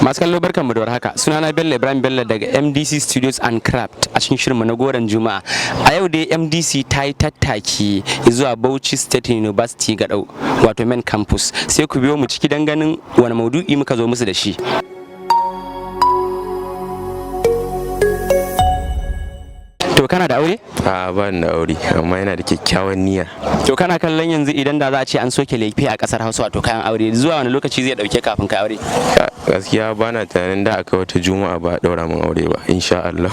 Masu kallo, barkanmu da warhaka. Sunana Bello Ibrahim Bello daga MDC Studios and Craft a cikin shirinmu na Goron Juma'a. A yau dai MDC ta yi tattaki zuwa Bauchi State University Gadau, wato main campus. Sai ku biyo mu ciki don ganin wani maudu'i muka zo musu da shi. To, kana da aure? A, ba ni da aure, amma yana da kyakkyawan niyya. To, kana kallon yanzu idan da za a ce an soke lefe a kasar Hausa, wato kayan aure, zuwa wani lokaci zai dauke kafin ka aure? Gaskiya ba na tunanin da aka wata Juma'a ba a daura min aure ba. Insha Allah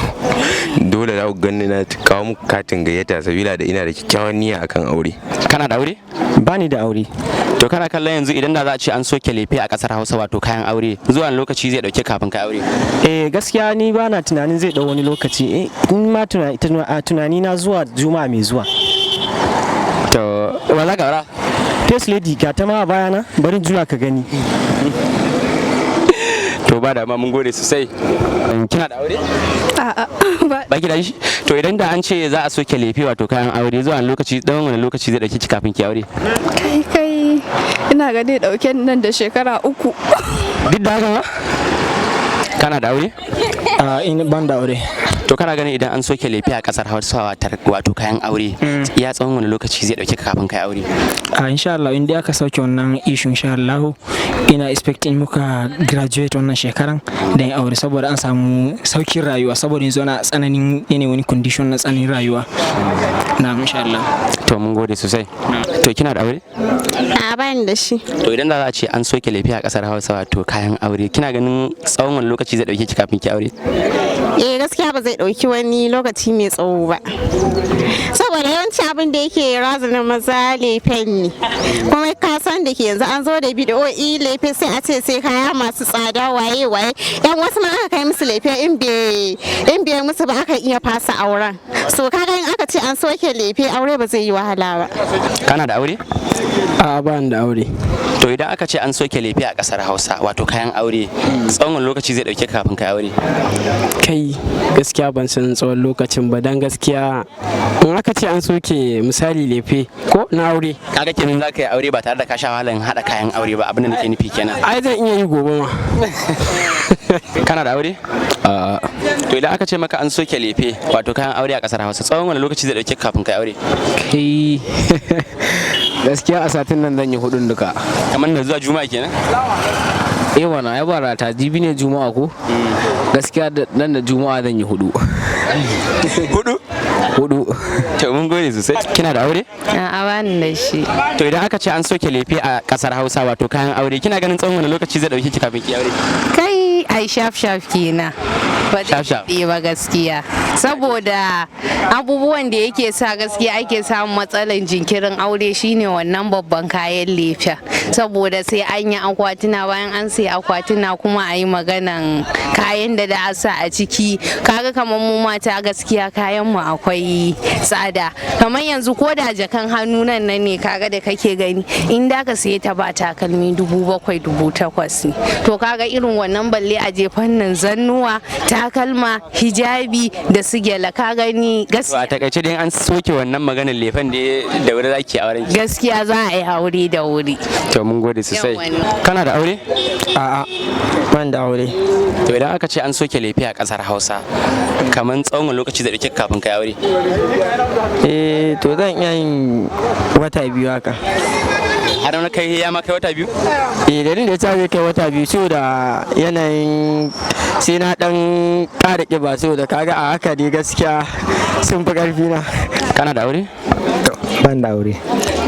dole za ku ganni na kawo muku katin gayyata, sabila da ina da kyakkyawan niyya akan aure. Kana da aure? Ba ni da aure. To, kana kallon yanzu idan da za a ce an soke lefe a kasar Hausa, wato kayan aure, zuwa wani lokaci zai dauke kafin ka aure? Eh, gaskiya ni ba na tunanin zai dau wani lokaci. Eh, in ma tunani na zuwa Juma'a mai zuwa. To, wa za ka aura? First lady, ga ta ma a bayana, bari juya ka gani. To, ba da ma, mun gode sosai. Kina da aure? A'a, ba. Ba ki da shi? To, idan da an ce za a soke lefe, wato kayan aure, zuwa wani lokaci, dan wani lokaci zai dauke ki kafin ki aure? Kai kai, ina ga dai dauke nan da shekara 3. Duk da haka ma kana da aure? A, in ban da aure. To, kana ganin idan an soke lefe a kasar Hausa, wato kayan aure, ya tsawon wani lokaci zai dauke ka kafin kai aure? A, insha Allah in dai aka sauke wannan issue, insha Allah ina expecting muka graduate wannan shekaran da yin aure, saboda an samu saukin rayuwa, saboda yanzu ana tsananin yanayi, wani condition na tsananin rayuwa na, insha Allah. To, mun gode sosai. To, kina da aure? A, bani da shi. To, idan da za a ce an soke lefe a kasar Hausa, wato kayan aure, kina ganin tsawon wani lokaci zai dauke ki kafin ki aure? Eh, gaskiya ba zai ɗauki wani lokaci mai tsawo ba. Saboda yawanci abin da yake razana maza lefen ne. Kuma ka san da ke yanzu an zo da bidiyo'i lefe, sai a ce sai kaya masu tsada, waye waye. Yan wasu ma aka kai musu lefe, in bai musu ba, aka iya fasa auren. So kaga in aka ce an soke lefe, aure ba zai yi wahala ba. Kana da aure? A, ba da aure. To, idan aka ce an soke lefe a kasar Hausa, wato kayan aure, tsawon wani lokaci zai dauke ka kafin kai aure? Kai, gaskiya ban san tsawon lokacin ba, dan gaskiya in aka ce an soke, misali lefe ko na aure, Kaga kenan za ka yi aure ba tare da ka sha wahalan hada kayan aure ba, abin da nake nufi kenan. Ai zan iya yi gobe ma. Kana da aure? To, idan aka ce maka an soke lefe, wato kayan aure a kasar Hausa, tsawon wani lokaci zai dauke ka kafin kai aure? Kai, gaskiya a satin nan zan yi hudun duka. Kamar da zuwa Juma'a kenan? Eh wana, ai ba rata, jibi ne Juma'a ko? Gaskiya nan da Juma'a zan yi hudu. Hudu? Hudu. To, mun gode sosai. Kina da aure? A'a, bani da shi. To, idan aka ce an soke lefe a kasar Hausa, wato kayan aure, kina ganin tsawon wani lokaci zai dauke ki kafin ki aure? Kai, ai shaf shaf kenan. Ba zai Shaf shaf. daɗe ba gaskiya. Saboda abubuwan da yake sa gaskiya ake samun matsalan jinkirin aure shine wannan babban kayan lefen. Saboda sai an yi akwatuna, bayan an sai akwatuna kuma a yi maganan kayan da da a sa a ciki. Kaga kamar mu mata gaskiya kayan mu akwai tsada. Kamar yanzu ko da jakan hannu nan nan ne kaga da kake gani, in da ka saye ta ba takalmi, 7,000, 8,000 ne. To, kaga irin wannan, balle a je fannin zannuwa, takalma, hijabi da su gyala, ka gani. To, a Gaskiya takaice dai an soke wannan maganar lefen da wuri zaki auren ki. Gaskiya za a yi aure da wuri. To, mun gode sosai. Yawwa ne. Kana da aure? A'a, ban da aure. To, idan aka ce an soke lefe a kasar Hausa, kamar tsawon wani lokaci zai dauke ka kafin kai aure? Eh, to zan iya yin wata 2 haka. Har wani kai ya ma kai wata 2? Eh, dalilin da yasa zai kai wata 2, saboda yanayin sai na dan ƙara ƙiba, saboda kaga a haka dai gaskiya sun fi ƙarfi na. Kana da aure? Ban da aure.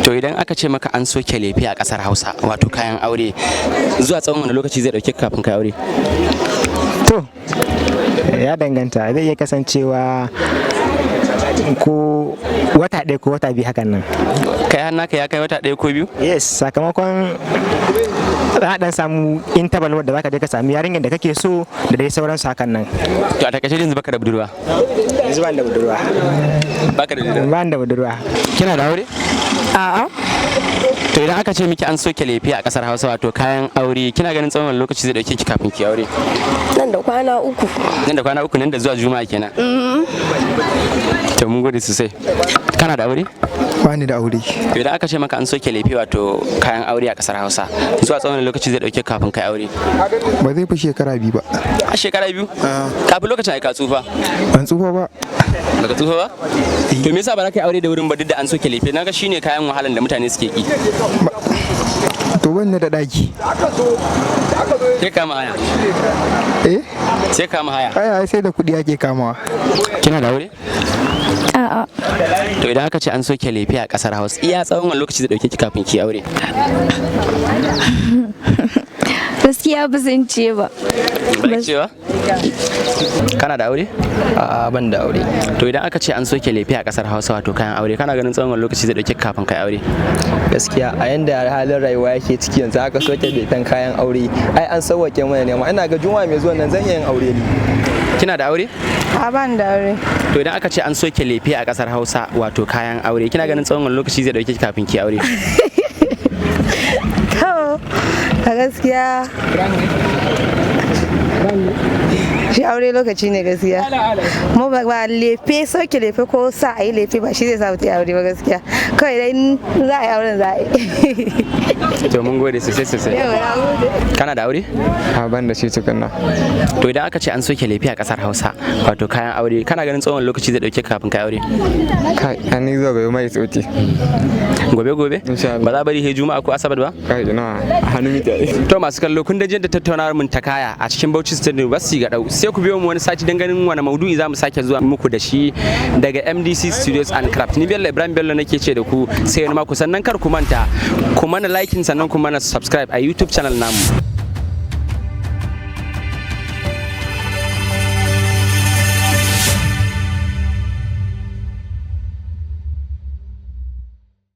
To, idan aka ce maka an soke lefe a kasar Hausa, wato kayan aure, zuwa tsawon wani lokaci zai dauke ka kafin kai aure? To, ya danganta, zai iya kasancewa ko wata 1 ko wata 2 hakan nan. Kai har naka ya kai wata 1 ko 2? Yes, sakamakon za a dan samu interval wadda zaka je ka sami yarinyar da kake so da dai sauransu hakan nan. To, a takaice yanzu baka da budurwa? Yanzu ban da budurwa. Baka da budurwa? Ban da budurwa. Kina da aure? A'a. To, idan aka ce miki an soke lefe a kasar Hausa, wato kayan aure, kina ganin tsawon wani lokaci zai dauke ki kafin ki aure? Nan da kwana 3. Nan da kwana 3, nan da zuwa Juma'a kenan? To, mun gode sosai. Kana da aure? Ba ni da aure. To, idan aka ce maka an soke lefe, wato kayan aure a kasar Hausa, zuwa tsawon lokaci zai dauke kafin kai aure? Ba zai fi shekara 2 ba. A shekara 2? Kafin lokacin ai ka tsufa. Ban tsufa ba. Baka tsufa ba? To, me yasa ba za ka yi aure da wurin ba duk da an soke lefe? Naga shine kayan wahalan da mutane suke ki. To, ban ni da daki. Sai kama haya? Eh. Sai kama haya? Ai ai, sai da kuɗi ake kamawa. Kina da aure? A'a. To, idan aka ce an soke lefe a kasar Hausa, iya tsawon wani lokaci zai dauke ki kafin ki aure? Gaskiya ba zan ce ba. Ba ki cewa? Kana da aure? A'a, ban da aure. To, idan aka ce an soke lefe a kasar Hausa, wato kayan aure, kana ganin tsawon wani lokaci zai dauke ka kafin kai aure? Gaskiya a yanda halin rayuwa yake ciki yanzu, aka soke lefen kayan aure, ai an sauwake mana nema. Ina ga juma'a mai zuwa nan zan iya yin aure ne. Kina da aure? A, ban da aure. To, idan aka ce an soke lefe a kasar Hausa, wato kayan aure, kina ganin tsawon wani lokaci zai dauke ki kafin ki aure? To, a gaskiya shi aure lokaci ne gaskiya. Mu ba lefe, soke lefe ko sa a yi lefe ba shi zai sa mutum ya aure ba gaskiya. Kawai dai in za a yi auren za a yi. To, mun gode sosai sosai. Yau, na gode. Kana da aure? A, ban da shi tukunna. To, idan aka ce an soke lefe a kasar Hausa, wato kayan aure, kana ganin tsawon lokaci zai dauke ka kafin kai aure? Kai, an ni zuwa gobe mai tsoki. Gobe gobe? Ba za bari he Juma'a ko Asabar ba? Kai, ina hannu mita. To, masu kallo, kun da da tattaunawar mun ta kaya a cikin Bauchi State University ga dau. Sai ku biyo mu wani sati don ganin wani maudu'i za mu sake zuwa muku da shi daga MDC Studios and Craft. Ni Bello Ibrahim Bello nake ce da ku sai wani mako. Sannan kar ku manta ku mana liking, sannan ku mana subscribe a YouTube channel namu.